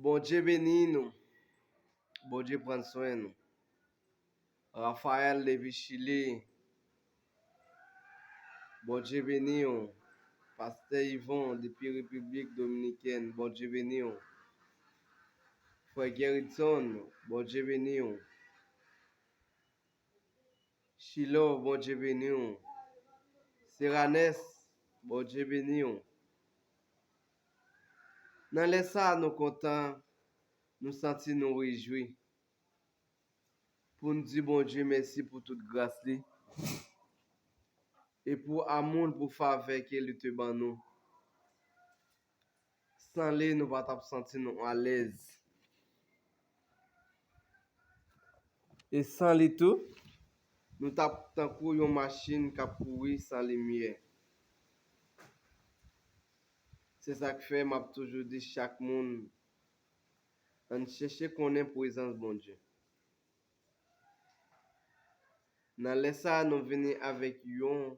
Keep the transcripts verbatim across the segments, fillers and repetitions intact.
Bondye beni nou. Bondye pran swen nou. Raphaël depi Chili, Bondye beni w. Pastè Yvon depi Repiblik Dominikèn, Bondye beni w. Frè Gerritson, Bondye beni w. Chilo, Bondye beni w. Seranes, Bondye beni w. Nan lè sa a, nou kontan, nou santi nou rejwi. Pou n di Bondye mèsi pou tout gras li e pou amou l, pou favè ke li te ban nou. San li, nou pa t ap santi nou alèz. E san li tou, nou t ap tankou yon machin k ap kouri san limyè. Se sa k fè m ap toujou di chak moun, ann chèche konnen prezans Bondye. Nan lè sa a, nou vini avèk yon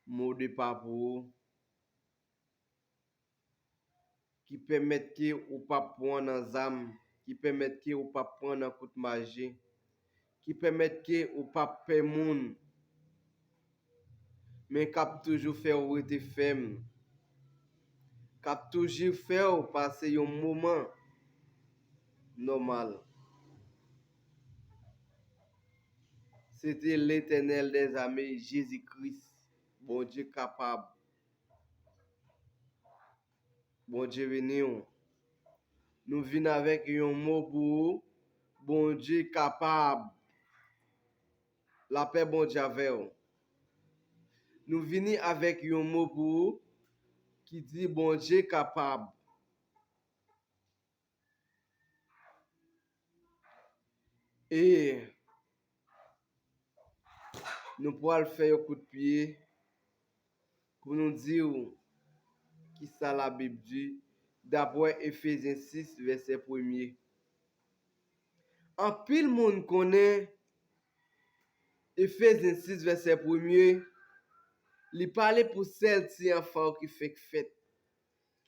mo de pa pou ou ki pèmèt ke ou p ap pran nan zam, ki pèmèt ke ou p ap pran nan kout maji, ki pèmèt ke ou p ap pè moun, men k ap toujou fè w rete fèm, k ap toujou fè w pase yon moman nòmal. Se te Letènèl dèzame, Jezi Kris, Bondye kapab. Bondye beni w. Nou vin avèk yon mo pou ou. Bondye kapab. Lapè Bondye avè w. Nou vini avèk yon mo pou ou ki di Bondye kapab. E nou pral fè yon kout pye pou nou di w kisa Labib di, dapre Efezyen sis, vèsè premye. Anpil moun konnen Efezyen sis, vèsè premye, li pale pou sèl ti anfan yo ki fèk fèt,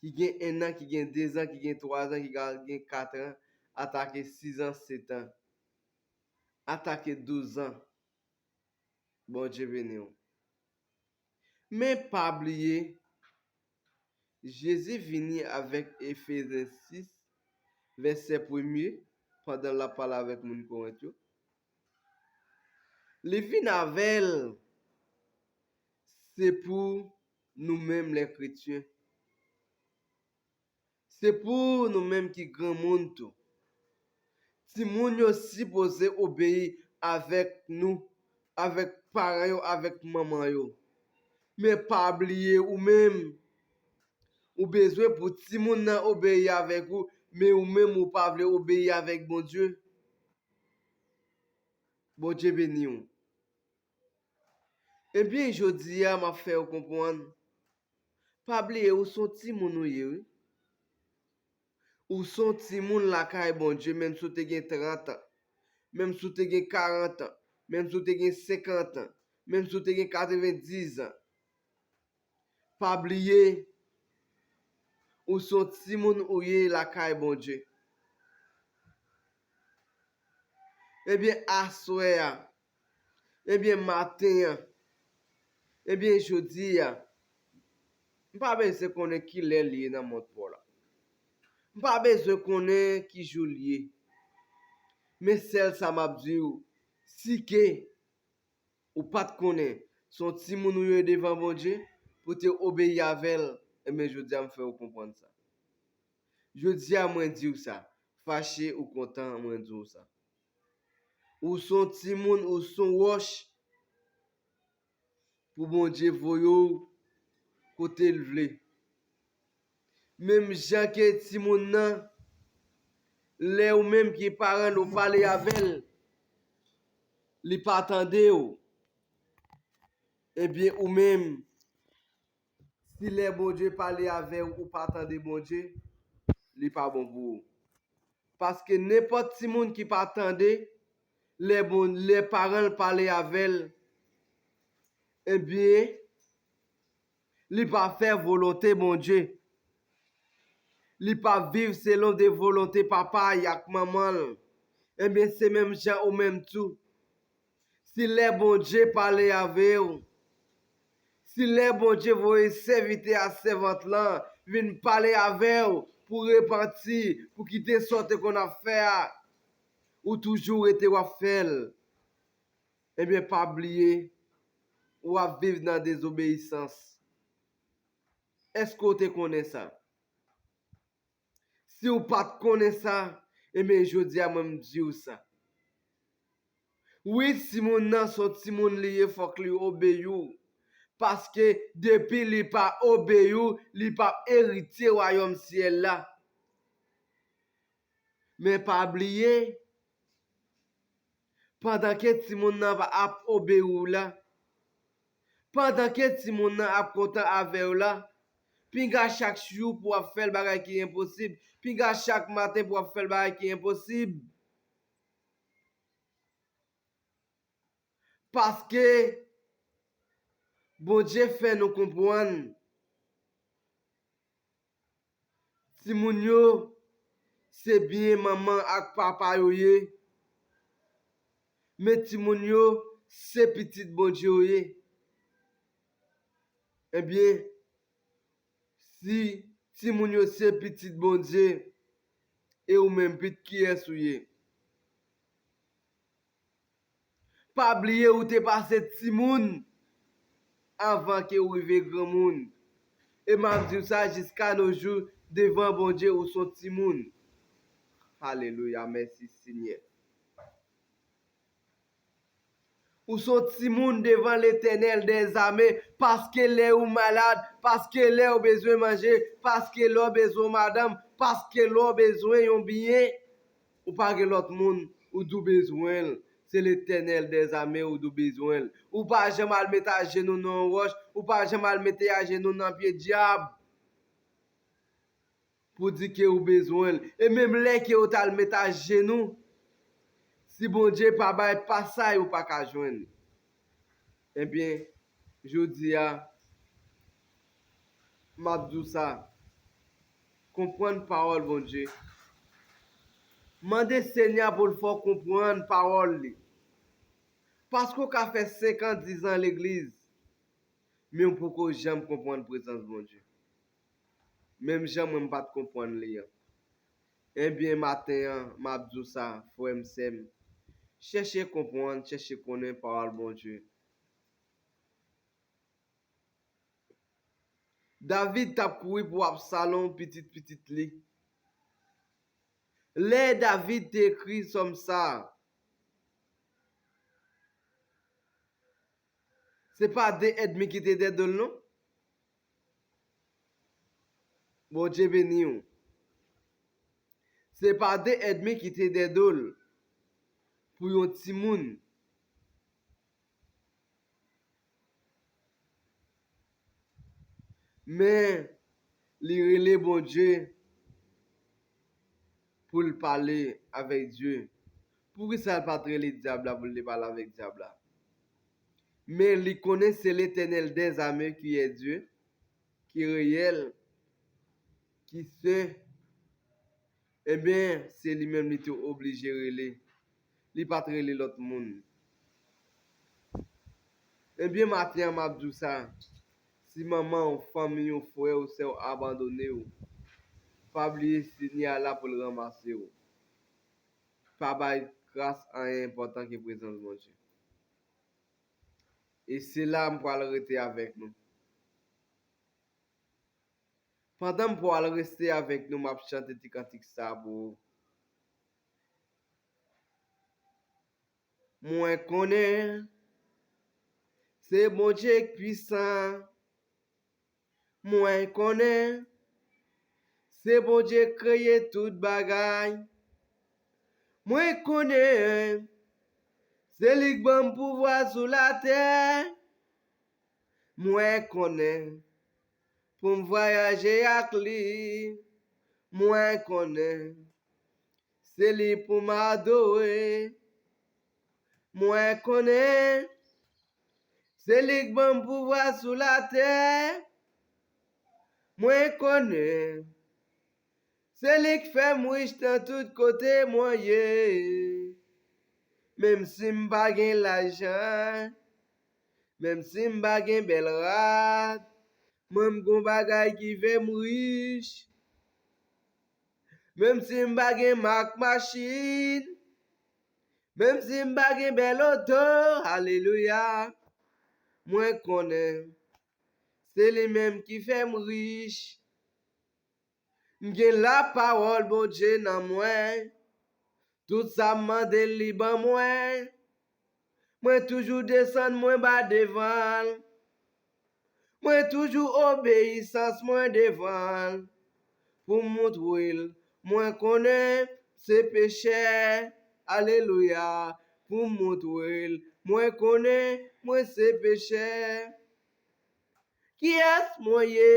ki gen en an, ki gen dezan, ki gen twazan, ki ka gen katran, atake sizan, setan, atake douzan. Bondye beni w. Men pa bliye, Jezi vini avèk Efezyen sis, vèsè premye, pandan l ap pale avèk moun Korent yo. Li vin avè l, se pou nou menm lè kretyen. Se pou nou menm ki granmoun tou. Timoun yo sipoze obeyi avèk nou, avèk paran yo, avèk manman yo. Men pa bliye ou menm. Ou bezwen pou timoun nan obeyi avèk ou, men ou menm ou pa vle obeyi avèk Bondye. Bondye beni w. Ebyen, jodi a, m ap fè w konprann. Pa bliye, ou se yon timoun ou ye, wi. Ou se yon timoun lakay Bondye, menm si w te gen trant an, menm si w te gen karant an, menm si w te gen senkant an, menm si w te gen katrevendiz an. Pa bliye, ou se yon timoun ou ye lakay Bondye. Ebyen, aswè a, ebyen, maten an, ebyen, jodi a, m pa bezwen konnen ki lè l ye nan mont pa w la. M pa bezwen konnen ki jou l ye. Men sèl sa m ap di w, si ke ou pa t konnen se yon timoun ou ye devan Bondye, pou w te obeyi avè l, ebyen, jodi a, m fè w konprann sa. Jodi a, mwen di w sa. Fache ou kontan, mwen di w sa. Ou se yon timoun, ou se yon wòch pou Bondye voye w kote l vle. Menm jan ke timoun nan, lè ou menm ki paran l ou pale avè l, li pa tande w, ebyen ou menm, si lè Bondye pale avè w ou pa tande Bondye, li pa bon pou ou. Paske nenpòt timoun ki pa tande, lè bon, lè paran l pale avè l, ebyen, li pa fè volonte Bondye. Li p ap viv selon de volonte papa y ak manman l. Ebyen, se menm jan ou menm tou. Si lè Bondye pale avè w, si lè Bondye voye sèvitè a sèvant lan vin pale avè w pou repanti, pou kite sa w te konn ap fè a, ou toujou rete w ap fè l, ebyen, pa bliye, w ap viv nan dezobeyisans. Èske w te konnen sa? Si w pa t konnen sa, ebyen, jodi a, mwen, m di w sa. Wi, timoun nan se yon timoun li ye, fòk li obeyi w. Paske depi li pa obeyi w, li p ap eritye wayòm syèl la. Men pa bliye, pandan ke timoun nan ap obeyi w la, pandan ke timoun nan ap kontan avè w la, pinga chak jou pou w ap fè l bagay ki enposib, pinga chak maten pou w ap fè l bagay ki enposib. Paske Bondye fè nou konprann, timoun yo se byen manman ak papa yo ye, men timoun yo se pitit Bondye yo ye. Ebyen, si timoun yo se pitit Bondye, e ou menm, pit kiyès ou ye? Pa bliye ou te pase timoun anvan ke ou rive granmoun. E m ap di w sa jiska no jou, devan Bondye, ou se yon timoun. Alelouya, mèsi, Senyè. Ou se yon timoun devan Letènèl dèzame, paske lè ou malad, paske lè ou bezwen manje, paske lè ou bezwen yon madanm, paske lè ou bezwen yon byen, ou pa gen lòt moun ou di w bezwen l. Se Letènèl dèzame ou di w bezwen l. Ou pa janm al met ajenou nan yon wòch, ou pa janm al mete ajenou nan pye dyab pou di ke ou bezwen l. E menm lè ke ou t al met ajenou, si Bondye pa bay pasay, ou pa ka jwenn. Ebyen, jodi a, m ap di w sa, konprann pawòl Bondye. Mande Senyè a pou l fè w konprann pawòl li. Paske w ka fè senk an, diz an legliz, men w poko janm konprann prezans Bondye. Menm jan mwen m pa t konprann li an. Ebyen, maten an, m ap di w sa, frè m, sè m, chèche konprann, chèche konnen pawòl Bondye. David t ap kouri pou Absalon, pitit pitit li. Lè David te ekri sòm sa a, se pa de ènmi ki te dèyè do l, non. Bondye beni w. Se pa de ènmi ki te dèyè do l pou yon timoun. Men, li rele Bondye pou l pale avèk Dye. Poukisa l pa t rele dyab la pou l te pale avèk dyab la? Men li konnen se Letènèl dèzame ki è Dye, ki reyèl, ki sen. Ebyen, se li menm li te oblije rele. Li pa t rele lòt moun. Ebyen, maten an, m ap di w sa. Si manman w, fanmi w, frè w, sè w abandone w, pa bliye Senyè a la pou l ranmase w. Pa bay kras anyen enpòtan ke prezans Bondye. E se la m pral rete avèk nou. Pandan m pral rete avèk nou, m ap chante ti kantik sa pou ou. Mwen konnen se Bondye k pwisan. Mwen konnen se Bondye k kreye tout bagay. Mwen konnen se li k ban m pouvwa sou latè. Mwen konnen pou m vwayaje ak li. Mwen konnen se li pou m adore. Mwen konnen se li k ban m pouvwa sou latè. Mwen konnen Se li k fè m rich nan tout kote mwen ye. Menm si m pa gen lajan, menm si m pa gen bèl rad, mwen m gon bagay ki fè m rich. Menm si m pa gen mak machin, menm si m pa gen bèl oto, alelouya, mwen konnen se li menm ki fè m rich. M gen lapawòl Bondye nan mwen. Tout sa m mande l, li ban mwen. Mwen toujou desann mwen ba devan l. Mwen toujou obeyisans mwen devan l. Pou m montre l, mwen konnen se pechè. Alelouya. Pou m montre l, mwen konnen mwen se pechè. Kiyès mwen ye?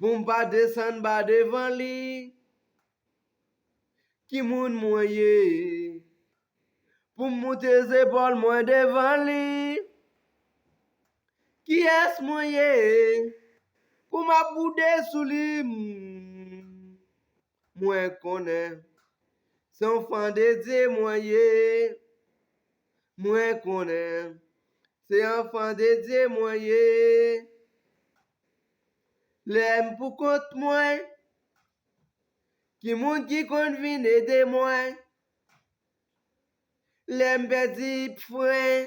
Pou m pa desann ba devan li. Ki moun mwen ye? Pou m moute zepòl mwen devan li. Kiyès mwen ye? Pou m ap boude sou li. Mwen konnen se anfan de Dye mwen ye. Mwen konnen se anfan de Dye mwen ye. Lè m pou kont mwen, ki moun ki konn vin ede mwen? Lè m pèdi fren,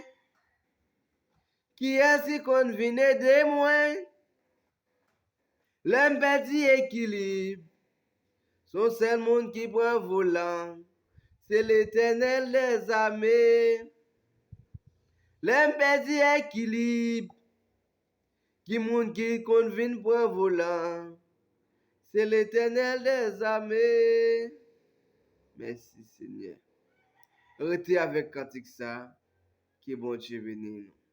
kiyès ki konn vin ede mwen? Lè m pèdi ekilib, se yon sèl moun ki pran volan, se Letènèl dèzame. Lè m pèdi ekilib, ki moun ki konn vin pran volan? Se Letènèl dèzame. Mèsi, Senyè. Rete avèk kantik sa. Ke Bondye beni nou.